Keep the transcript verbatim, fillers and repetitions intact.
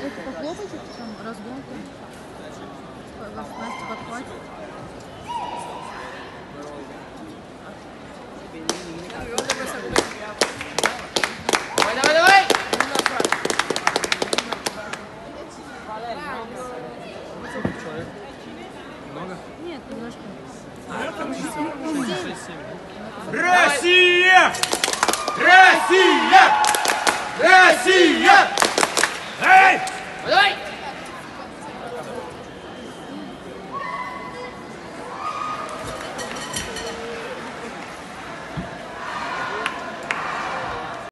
Это похлопайте, там разгонка. Настя подхватит. Давай, давай, давай! Нет, немножко. Россия! Россия! Россия!